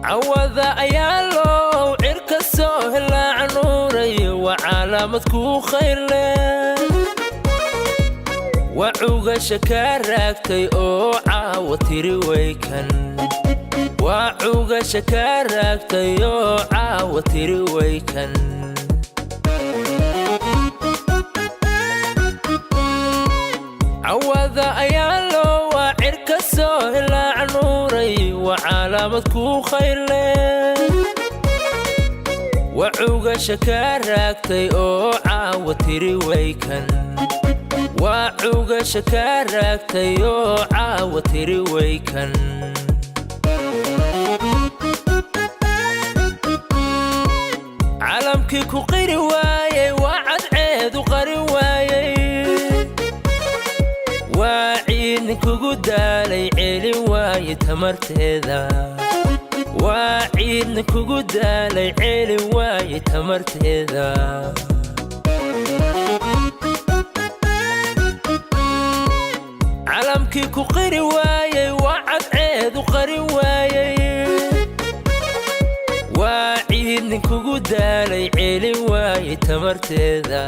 Cawada ayaa loow cirka soo helaa canuuray, waa calaamad kuu khayrle. Waa cugasha kaa raagtay oo caawa tiri waykan. Waa cugasha kaa raagtay oo caawa tiri waykan. Cawada ayaa loo waa cirka soo helaa canuuray, waa calaamad kuu khayrle. Waa cugasha kaa raagtay oo caawa tiri waykan. Waa cugasha kaa raagtay oo caawa tiri waykan. Calamkii ku qiri waayey waa cadceedu qarin waayey. Waa ciidin kugu daalay celin waaye tamarteeda. Waa ciidna kugu daalay celin waaye tamarteeda. Calamkii ku qiri waayey waa cadceedu qarin waayey. Waa ciidnin kugu daalay celin waaye tamarteeda.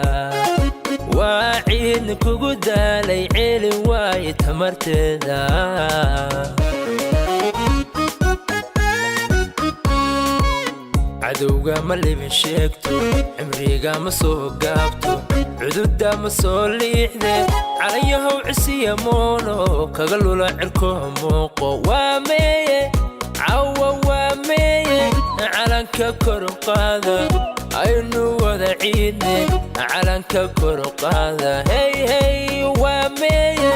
Waa ciidnin kugu daalay celin waaye tamarteeda. Cadowga ma libin sheegto, cimriga ma soo gaabto, cududa ma soo liixde. Calayahow cisiya moono kaga lula cirko muuqo. Waa meeye cawa, waa meeye? Calanka kor qaada, aynu wada ciidne. Calanka kor qaada, hey hey. Waa meeye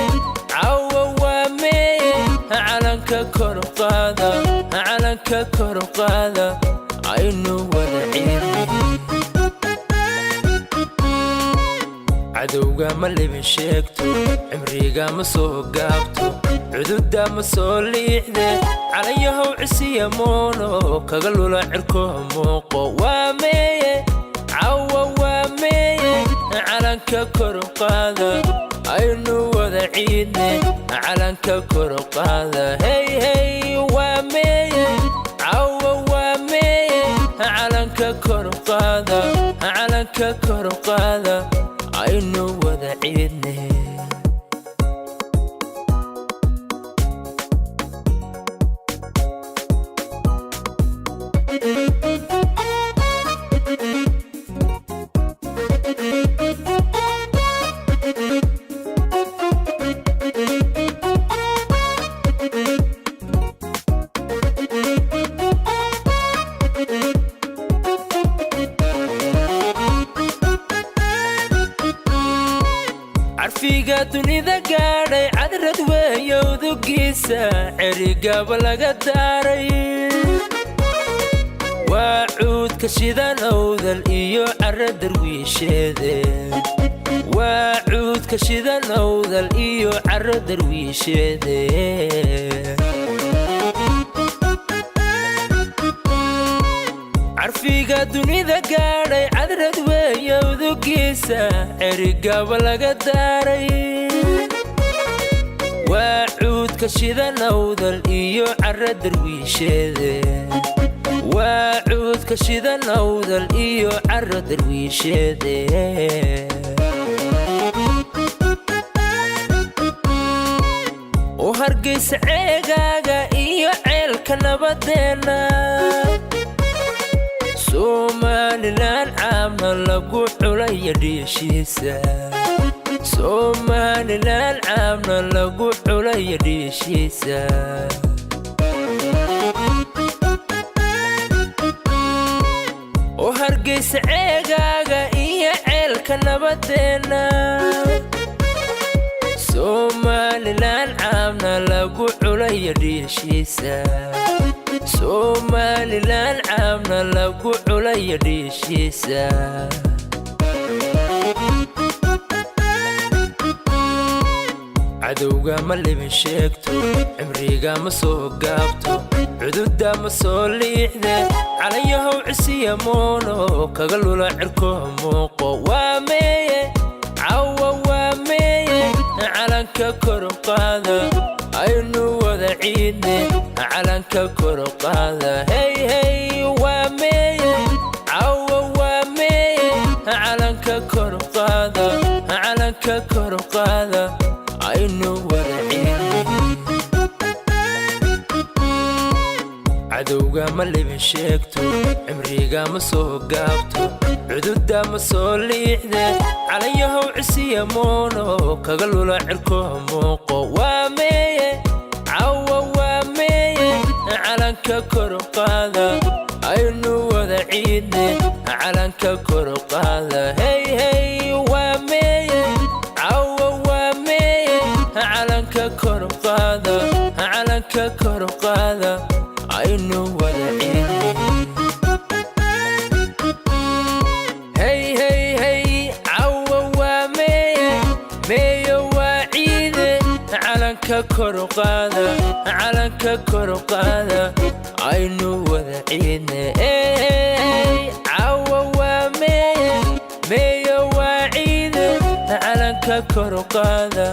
cawa, waa meeye? Calanka kor qaada, calanka kor qaada, aynu wada ciidne. Cadowga ma libin sheegto, cimriga ma soo gaabto, cududa ma soo liixde. Calayahow cisiya moono kaga lula cirko muuqo. Waa meeye cawa, waa meeye? Calanka kor qaada, aynu wada ciidne. Calanka kor qaada, hey hey. Waa meeye cawa, waa meeye? Calanka kor qaada, calanka kor qaada, aynu wada ciidne. Carfiga dunida gaadhay cadrad weeyowdugiisa cerigaba laga daaray. Waa cuudka shidan owdal iyo cara darwiisheede. Waa cuudka shidan owdal iyo cara darwiisheede. Carfiga dunida gaadhay cadrad weeyowdugiisa cerigaba laga daaray. Waa cuudka shidan owdal iyo cara darwiisheede. Waa cuudka shidan owdal iyo cara darwiisheede. U Hargaysa ceegaaga iyo ceelka nabadeenna. Somalilan caamna lagu culaya dhiishiisa. Somalilan caamna lagu culaya dhiishiisa. U Hargaysa ceegaaga iyo ceelka nabadeenna. Somalilan caamna lagu culaya dhiishiisa. Somalilan caamna lagu culaya dhiishiisa. Cadowga ma libin sheegto, cimriga ma soo gaabto, cududa ma soo liixde. Calayahow cisiya moono kaga lula cirko muuqo. Waa meeye cawa, waa meeye? Calanka kor qaada, aynu wada Ciidne calanka kor u qaada. Hey hey, waa meeye? Cawa waa meeye? Calanka kor u qaada, calanka kor u qaada, aynu wada ciidne. Cadowga ma libin sheegto, cimriga ma soo gaabto, cududa ma soo liixde. Calanyahow cisiya moono kaga lula cirko muuqo. Waa meeye? Cawa waa meeye? Calanka kor u qaada, aynu wada ciidne. Calanka kor u qaada. Hey hey, waa meeye? Cawa waa meeye? Calanka kor u qaada, calanka kor u qaada, aynu wada ciidne. Hey hey hey, cawa waa meeye? Meeyo waa ciide. Calanka kor u qaada, calanka kor u qaada, aynu wada ciidne. Hey, cawa waa meeye? Meeyo waa ciide. Calanka kor u qaada.